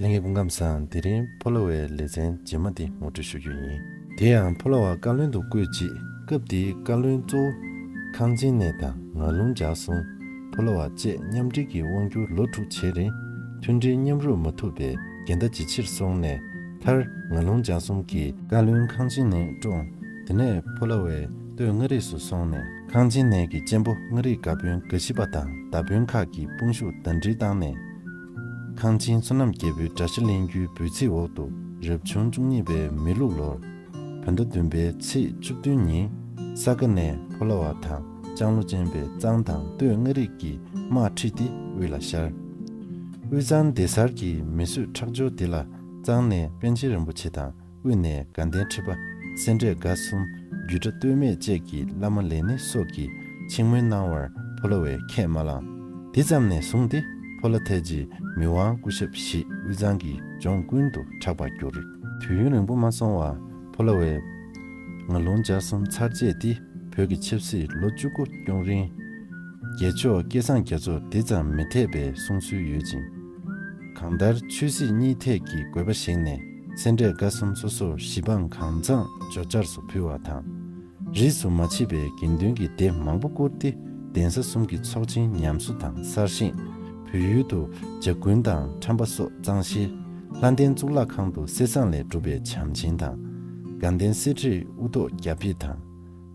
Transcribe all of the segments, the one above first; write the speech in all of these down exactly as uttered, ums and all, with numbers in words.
ལྷན་རྒྱས་སྐུ་ཁམས་བཟང་། དེ་རིང་ཕོ་ལ་བའི་ལེ་ཚན་རྗེས་མ་འདི་ངོ་སྤྲོད་ཞུ་རྒྱུ་ཡིན། དེ་ཡང་ཕོ་ལ་བ་བཀའ་བློན་དུ་བསྐོས་རྗེས་སྐབས་དེའི་བཀའ་བློན་གཙོ་བོ་ཁང་ཆེན་ནས་དང་ངག་ལུང་འཇག་གསུམ། ཕོ་ལ་བ་བཅས་མཉམ་འབྲེལ་གྱི་དབང་སྒྱུར་ལོ་དྲུག་བྱས་རིང་མཐུན་སྒྲིལ་མཉམ་རུབ་མ་ཐུབ་པས་འགལ་ཟླ་ཇེ་ཆེར་སོང་ནས། མཐར་ངག་ལུང་འཇག་གསུམ་གྱིས་བཀའ་བློན་ཁང་ཆེན་ནས་བཀྲོངས། དེ་ནས་ཕོ་ལ་བས་སྟོད་མངའ་རིས་སུ་སོང་ནས་ཁང་ཆེན་ནས་ཀྱི་གཅེན་པོ་མངའ་རིས་དགའ་དཔོན་དགའ་ཞི་པ་དང་མདའ་དཔོན་ཁག་གི་དཔུང་ཤུགས་ཟླ་སྒྲིལ་བཏང་ནས། ཁང་ཆེན་བསོད་ནམས་རྒྱལ་པོའི་དགྲ་ཤ་ལེན་རྒྱུའི་འབོད་ཚིག་འོག་ཏུ་རབ་བྱུང་བཅུ་གཉིས་པའི་མེ་ལུག་ལོར། བོད་ཟླ་བདུན་པའི་ཚེས་བཅུ་བདུན་ཉིན་ས་དགའ་ནས་ཕོ་ལ་བ་དང་ལྕང་ལོ་ཅན་པའི་གཙང་དང་སྟོད་མངའ་རིས་ཀྱི་དམག་ཁྲིད་དེ་དབུས་ལ་ཤར། དབུས་གཙང་སྡེ་གསར་གྱི་མི་གསོད་ཁྲག་སྦྱོར་འདི་ལ་གཙང་ནས་པཎ་ཆེན་རིན་པོ་ཆེ་དང་། དབུས་ནས་དགའ་ལྡན་ཁྲི་པ་སེ་འབྲས་དགའ་གསུམ་སྒྱུ་འཕྲུལ་སྟོད་སྨད་བཅས་ཀྱི་བླ་མ་ལས་སྣེ་སོགས་ཀྱིས་ཆིང་མོལ་གནང་བར་ཕོ་ལ་བས་ཁས་མ་བླངས། དེ་ཙམ་ནས་བཟུང་སྟེ་ཕོ་ལ་ཐའི་ཇི་མི་དབང་སྐུ་ཞབས་བཞི་དབུས་གཙང་གི་ལྗོངས་ཀུན་ཏུ་གྲགས་པར་གྱུར། དུས་ཡུན་རིང་པོ་མ་སོང་བར་ཕོ་ལ་བས་ངག་ལུང་འཇག་གསུམ་ཚར་བཅད་དེ་བོད་ཀྱི་ཆབ་སྲིད་ལོ་བཅུ་དགུ་སྐྱོང་རིང་། རྒྱལ་མཆོག་སྐལ་བཟང་རྒྱ་མཚོར་དེ་ཙམ་མི་འཐད་པའི་གསུང་སྲོལ་ཡོད་ཅིང་། གང་ལྟར་ཆོས་སྲིད་གཉིས་ཐད་ཀྱི་དགོས་པ་བཞེངས་ནས་སེ་འབྲས་དགའ་གསུམ་སོ་སོར་གཞི་འབངས་གང་ཚང་ཇོ་བཅར་སུ་ཕུལ་བ་དང་། རིས་སུ་མ་ཆད་པའི་དགེ་འདུན་གྱི་སྡེ་མང་པོ་བསྐུར་ཏེ་གདན་ས་གསུམ་གྱི་ཚོགས་ཆེན་ཉམས་གསོ་དང་གསར་བཞེངས། བོད་ཡུལ་དུ་ཇ་དགུན་དང་ཁྲམ་པ་སོགས་གཙང་བཤད། ལྷ་ལྡན་གཙུག་ལག་ཁང་དུ་གསེར་ཟངས་ལས་གྲུབ་པའི་བྱམས་ཆེན་དང་། དགའ་ལྡན་གསེར་ཁྲིར་དབུ་ཐོག་རྒྱ་ཕིབས་དང་།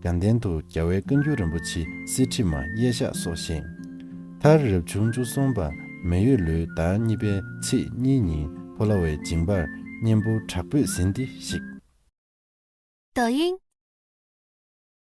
དགའ་ལྡན་དུ་རྒྱལ་བའི་བཀའ་འགྱུར་རིན་པོ་ཆེ་གསེར་ཁྲི་མ་གཡས་བཞག་སོགས་བཞེངས། མཐར་རབ་བྱུང་བཅུ་གསུམ་པ་མེ་ཡོས་ལོའི་ཟླ་གཉིས་པའི་ཚེས་གཉིས་ཉིན་ཕོ་ལ་བའི་མཇིང་པར་གཉན་པོ་དྲག་པོས་ཟིན་ཏེ་བཤིག། 抖音，